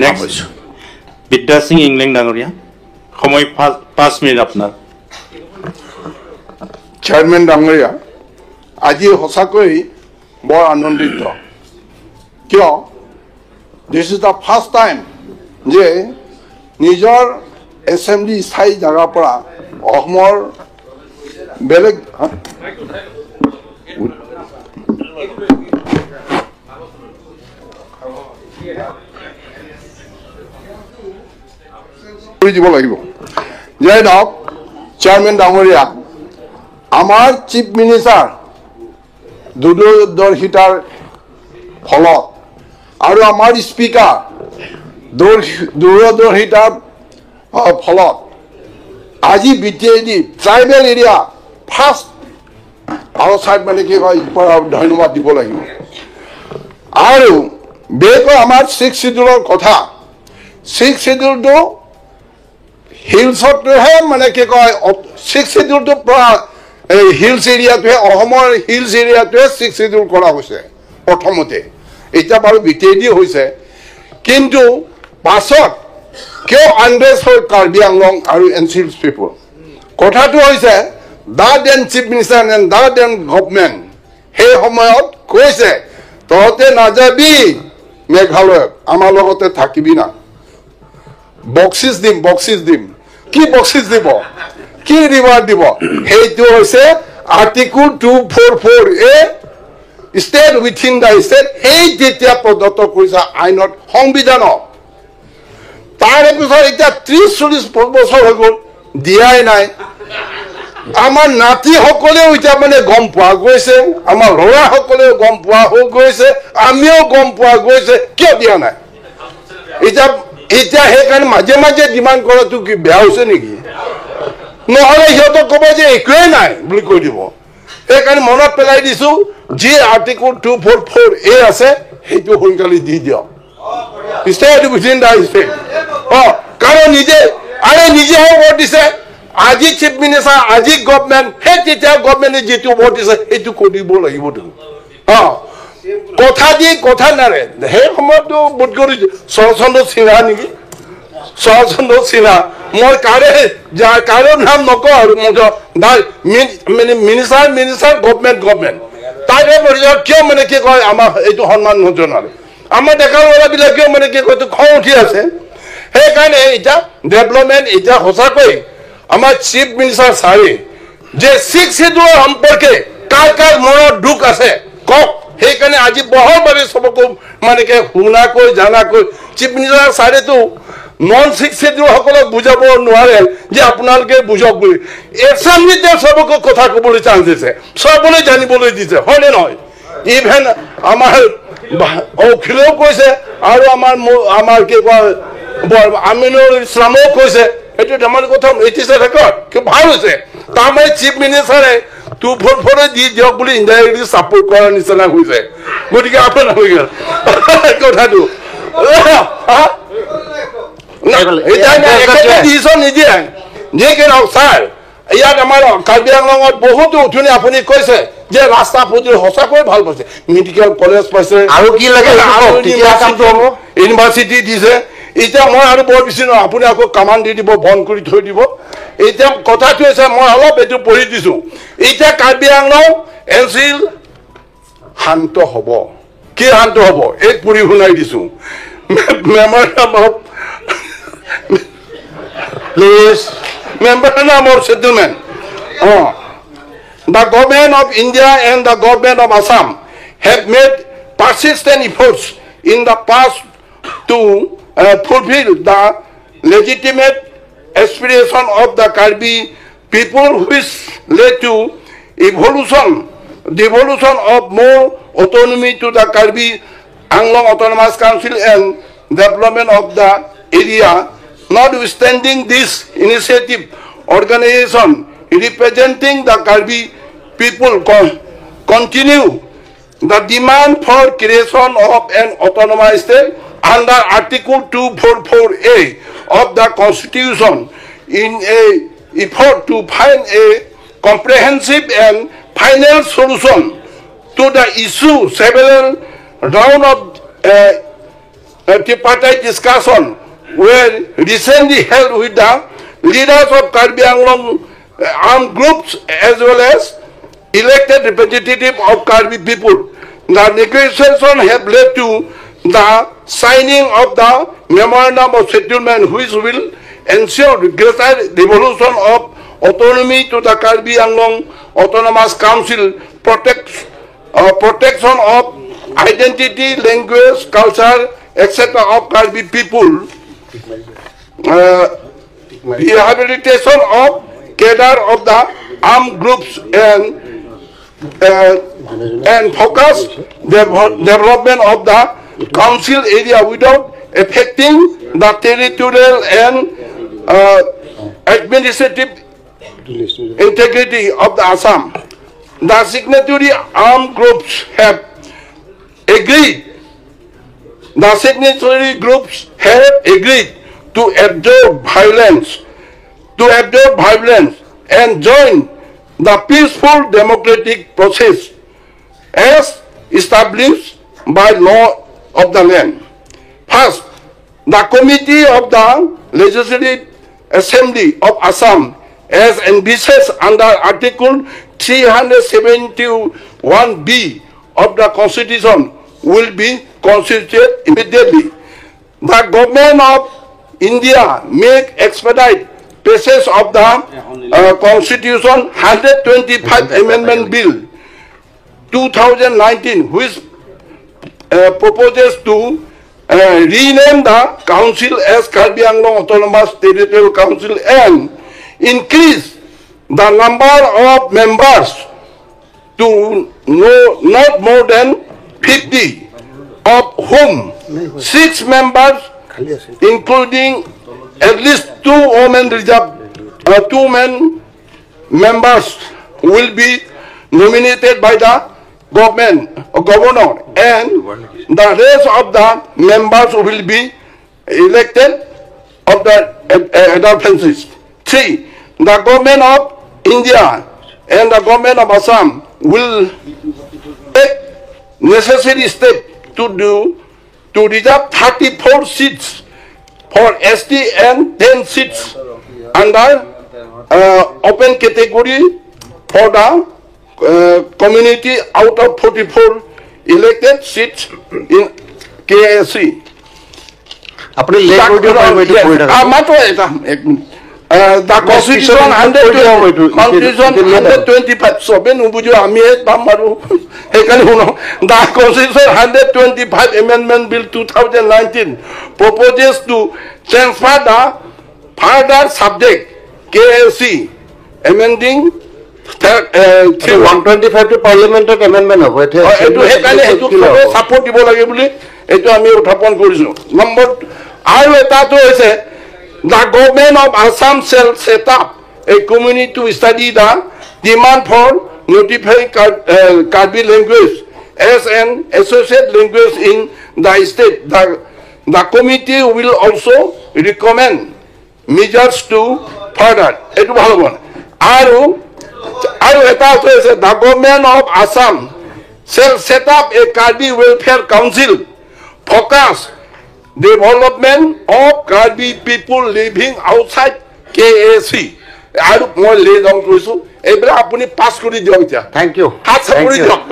Next Bidyasing Engleng ডাঙৰীয়া, সময় 5 minute আপোনাৰ। চেয়াৰমেন ডাঙৰীয়া, আজি সঁচাকৈ বৰ আনন্দিত। কিয় this is the first time যে নিজৰ এছেম্বলি স্থায়ী জেগাৰ পৰা অসমৰ বেলেগ কৰি দিব লাগিব। যাই নহওক চেয়াৰমেন ডাঙৰীয়া, আমাৰ চিফ মিনিষ্টাৰ দূৰদৰ্শিতাৰ ফলত আৰু আমাৰ স্পীকাৰ দূৰদৰ্শিতাৰ ফলত আজি B T A D tribal area first outside মানে কি কয় ধন্যবাদ দিব লাগিব। আৰু বিশেষকৈ আমাৰ ছিক্স চিডিউলৰ কথা, ছিক্স চিডিউলটো হিলছটোহে মানে কি কয় ছিক্স চিডিউলটোৰ পৰা এই হিলছ এৰিয়াটোহে, অসমৰ হিলছ এৰিয়াটোহে ছিক্স চিডিউল কৰা হৈছে প্ৰথমতে। এতিয়া বাৰু বি টি এ ডি হৈছে, কিন্তু পাছত কিয় আনৰেষ্ট হ'ল কাৰ্বি আংলং আৰু এন চি হিলছ পিপুল? কথাটো হৈছে the then chief minister and the then government সেই সময়ত কৈছে তহঁতে নাযাবি মেঘালয়ত, আমাৰ লগতে থাকিবি না, বক্সিচ দিম, বক্সিচ দিম। কি বক্সিচ দিব, কি ৰিৱাৰ্ড দিব? সেইটো হৈছে article 244 A, state within the state. সেই যেতিয়া প্ৰদত্ত কৰিছে আইনত, সংবিধানত, তাৰে পিছত এতিয়া 30-40 বছৰ হৈ গ'ল, দিয়াই নাই। আমাৰ নাতিসকলেও এতিয়া মানে গম পোৱা গৈছে, আমাৰ ল'ৰাসকলেও গম পোৱা হৈ গৈছে, আমিও গম পোৱা গৈছে, কিয় দিয়া নাই? এতিয়া এতিয়া সেইকাৰণে মাজে মাজে ডিমাণ্ড কৰাটো কি বেয়া হৈছে নেকি? নহ'লে সিহঁতক ক'ব যে একোৱেই নাই বুলি কৈ দিব। সেইকাৰণে মনত পেলাই দিছোঁ, যি আৰ্টিকল 244 এ আছে সেইটো সোনকালে দি দিয়ক, ষ্টেট উইথিন the state. কাৰণ নিজে আৰে নিজেহে ভোট দিছে, আজি চিফ মিনিষ্টাৰ, আজি গভমেণ্ট, সেই তেতিয়া গভমেণ্টে যিটো ভোট দিছে সেইটো কৰিব লাগিব। কথা দি কথা নাৰে। সেই সময়তো বোধ কৰি শৰৎচন্দ্ৰ সিনহা নেকি, শৰৎচন্দ্ৰ সিনহা, মই কাৰে কাৰো নাম নকওঁ আৰু, মানে মিনিষ্টাৰ মিনিষ্টাৰ গভমেণ্ট গভমেণ্ট, তাৰে পিছত কিয় মানে কি কয় আমাক এইটো সন্মান নজনালে? আমাৰ ডেকা ল'ৰাবিলাকেও মানে কি কয় খং উঠি আছে। সেইকাৰণে এতিয়া ডেভেলপমেণ্ট এতিয়া সঁচাকৈ আমাৰ চিফ মিনিষ্টাৰ ছাৰে যে ছিক্স চিডিউলৰ সম্পৰ্কে কাৰ কাৰ মনত দুখ আছে কওক। সেইকাৰণে আজি বহলভাৱে চবকো মানে কি শুনাকৈ জানাকৈ চিফ মিনিষ্টাৰ ছাৰেতো নন ছিক্স চিডিউলসকলক বুজাব নোৱাৰে যে আপোনালোকে বুজক বুলি। এছেম্বলিতে চবকে কথা ক'বলৈ চান্স দিছে, চবলৈ জানিবলৈ দিছে, হয়নে নহয়? ইভেন আমাৰ অখিলেও কৈছে আৰু আমাৰ আমাৰ কি কয় আমিনুল ইছলামেও কৈছে, এইটো ধেমালি কথা, it is a record, ভাল হৈছে। তাৰমানে চিফ মিনিষ্টাৰে 244 দি দিয়ক বুলি ইনডাইৰেক্টলি ছাপোৰ্ট কৰাৰ নিচিনা হৈছে। গতিকে আপোনালোকে কথাটো নিদিয়ে, যি কি নহওক ছাৰ, ইয়াত আমাৰ কাৰ্বি আংলঙত বহুতো উঠনি আপুনি কৈছে যে ৰাস্তা পদূলি সঁচাকৈ ভাল পাইছে, মেডিকেল কলেজ পাইছে, আৰু কি লাগে, ইউনিভাৰ্চিটি দিছে। এতিয়া মই আৰু বৰ বেছি নহয়, আপুনি আকৌ কামান দি দিব, বন্ধ কৰি থৈ দিব। এতিয়া কথাটো হৈছে মই অলপ এইটো পঢ়ি দিছোঁ। এতিয়া কাৰ্বি আংলং এন চি শান্ত হ'ব। কি শান্ত হ'ব? এই পঢ়ি শুনাই দিছোঁ। Memorandum of please, memorandum of settlement. The government of India and the government of Assam have made persistent efforts in the past to fulfill the legitimate aspiration of the Karbi people, which led to devolution of more autonomy to the Karbi Anglong Autonomous Council and development of the area. Notwithstanding this initiative, organization representing the Karbi people continue the demand for creation of an autonomous state under Article 244A of the Constitution in a effort to find a comprehensive and final solution to the issue. Several round of tripartite discussion were recently held with the leaders of Karbi Anglong armed groups as well as elected representative of Karbi people. The negotiations have led to the signing of the memorandum of settlement, which will ensure greater devolution of autonomy to the Karbi Anglong Autonomous Council, protection of identity, language, culture, etc. of Karbi people, rehabilitation of cadre of the armed groups, and focus development of the council area without affecting the territorial and administrative integrity of the Assam. The signatory armed groups have agreed. The signatory groups have agreed to absorb violence, and join the peaceful democratic process as established by law of the land. First, the Committee of the Legislative Assembly of Assam, as envisaged under Article 371B of the Constitution, will be constituted immediately. The Government of India may expedite passage of the Constitution 125 Amendment Bill 2019, which proposes to rename the council as Karbi Anglong Autonomous Territorial Council and increase the number of members to not more than 50, of whom 6 members, including at least 2 women reserved, 2 men members, will be nominated by the government, governor, and the rest of the members will be elected of the adolescents. 3. The Government of India and the Government of Assam will take necessary steps to reserve 34 seats for ST and 10 seats under open category for the community out of 44 elected seats in KAC. The Constitution 125, সবে নুবুজো আমি পাম আৰু সেইকাৰণে শুনো। The Constitution 125 Amendment Bill 2019 proposes to transfer the further subject KAC amending 125 টো পাৰ্লিয়ামেণ্টত amendment হ'ব। এইটো সেইকাৰণে সেইটো চবে ছাপোৰ্ট দিব লাগে বুলি এইটো আমি উত্থাপন কৰিছোঁ। নম্বৰ আৰু এটাটো হৈছে the Government of Assam shall set up a committee to study the demand for notifying Karbi language as an associate language in the state. The committee will also recommend measures to further. এইটো ভাল হ'ব। আৰু এটা হৈছে the Government of Assam shall set up a Karbi Welfare Council, focus development of Karbi people living outside KAC. আৰু মই lay down কৰিছোঁ, এইবিলাক আপুনি পাছ কৰি দিয়ক এতিয়া। Thank you. হাত চাপৰি দিয়ক।